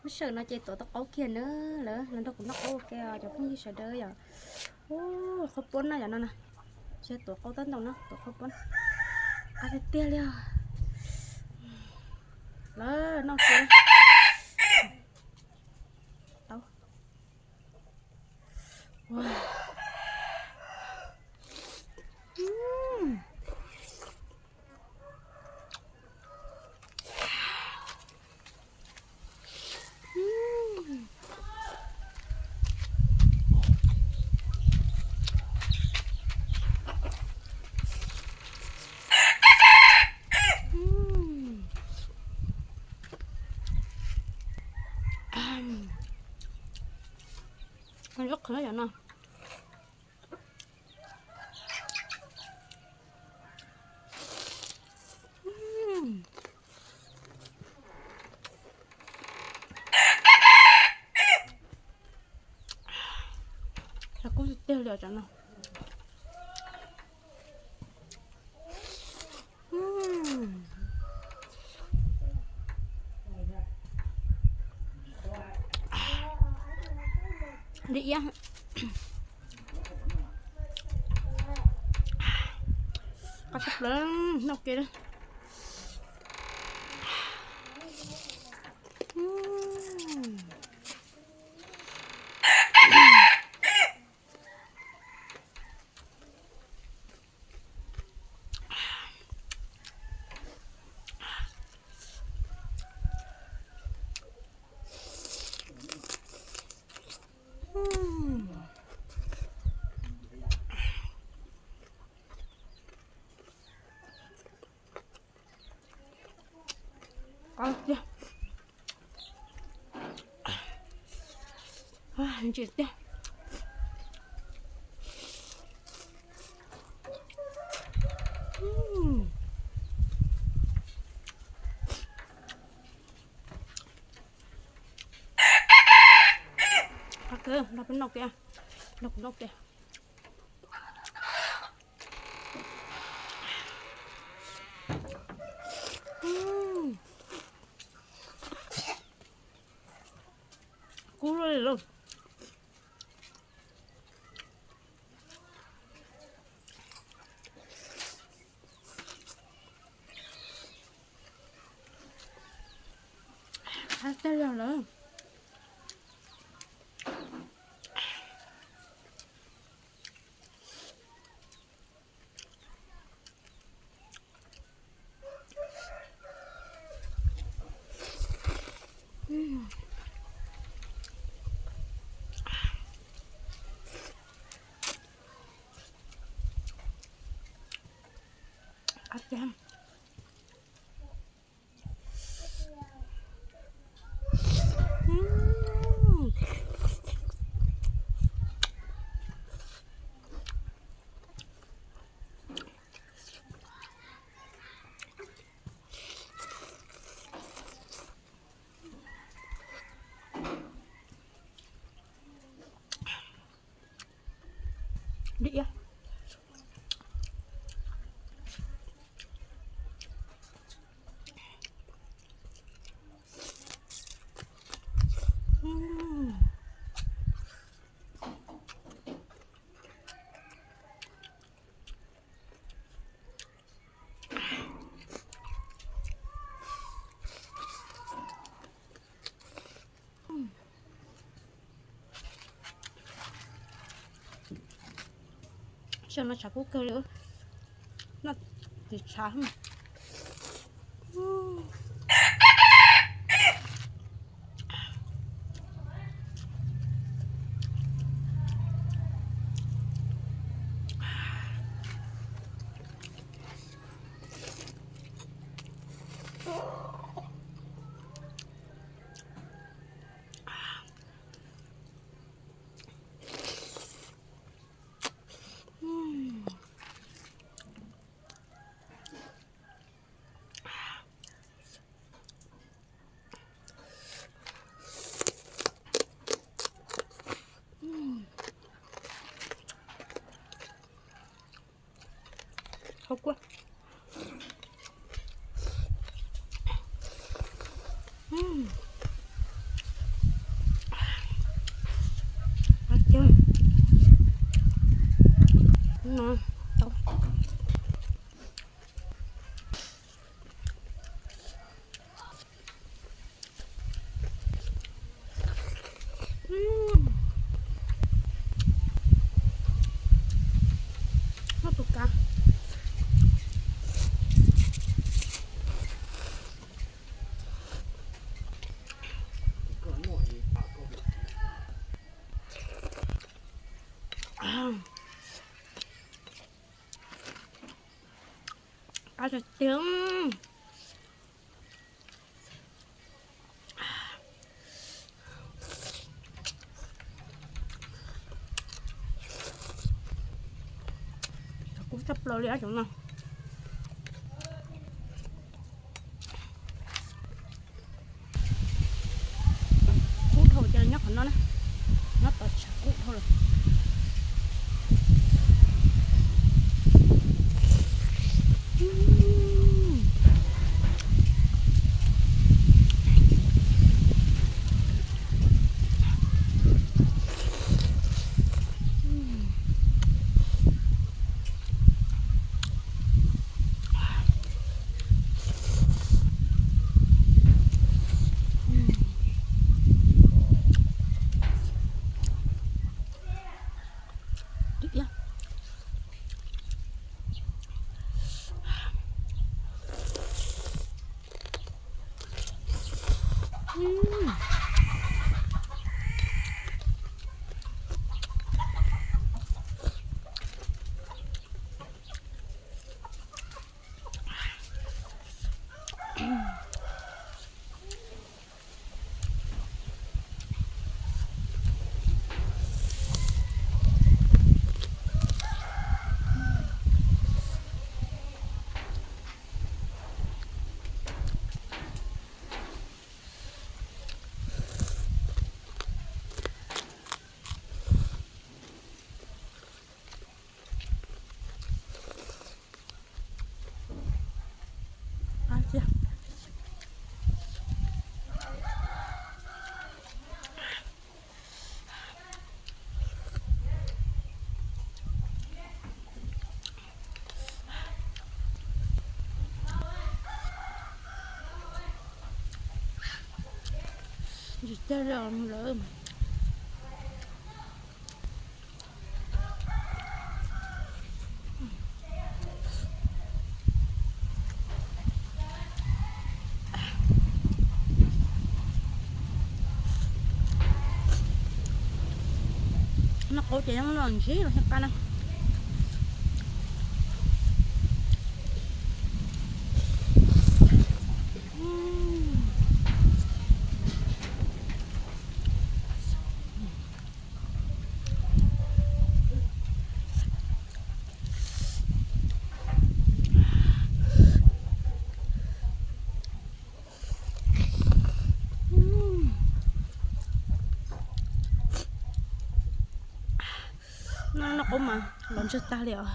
Sawm no ces tuav tau qaub kiag na, lawv los nrog kuv noj qaub ua ke cov phooj ywg sawv daws yom. Ua, qaub puab no yom no na, tsis tuav qaub tab ntau no, tuav qaub puab. Qab tiag tiag li os. Lawv noj kiag. Tau. Ub, qhwv yom no. Tshav kub tiag tiag li os cov no. Li iab. Qab tshaj plaws, noj ke. Qab tiag. Ntsim tiag. Qab kawg, nrog peb noj kiag, nrog kuv noj kiag. Kub luaj li lauj. Qab tag zog lawm. Qab tiag. Dim. Xyoo no tshav kub kawg li, noj tiv tshav. Noj tus kab. Qab tiag tiag. Kub tshaj plaws li cov no. Kub dhau ces nyob qhov no na, nyob tod tshav kub dhau lawm. Ntsis tag lawm. Noj qab ces yeej los ntsib los thiaj qab na. Noj qab mas los ntsag tag li os.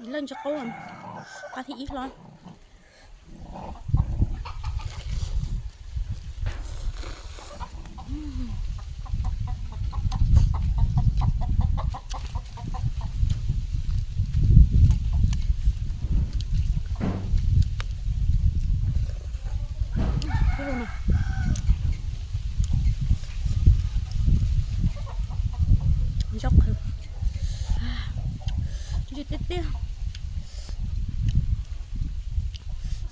Ib leej ntsis qaub, qab thib ib hlo. Ntsob qhwv, ntsis tiag tiag,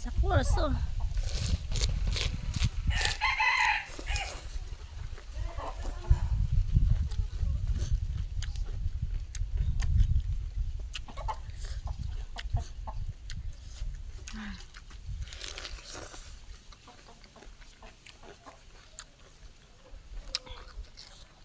xav quaj los xwb.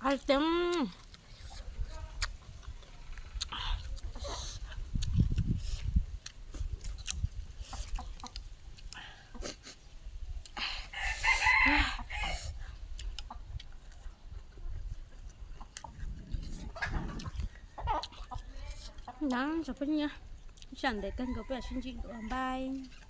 Qab tiag. Nyob zoo phooj ywg, ib tsam ntev kawg nkaus peb mam sib ntsib dua, bye.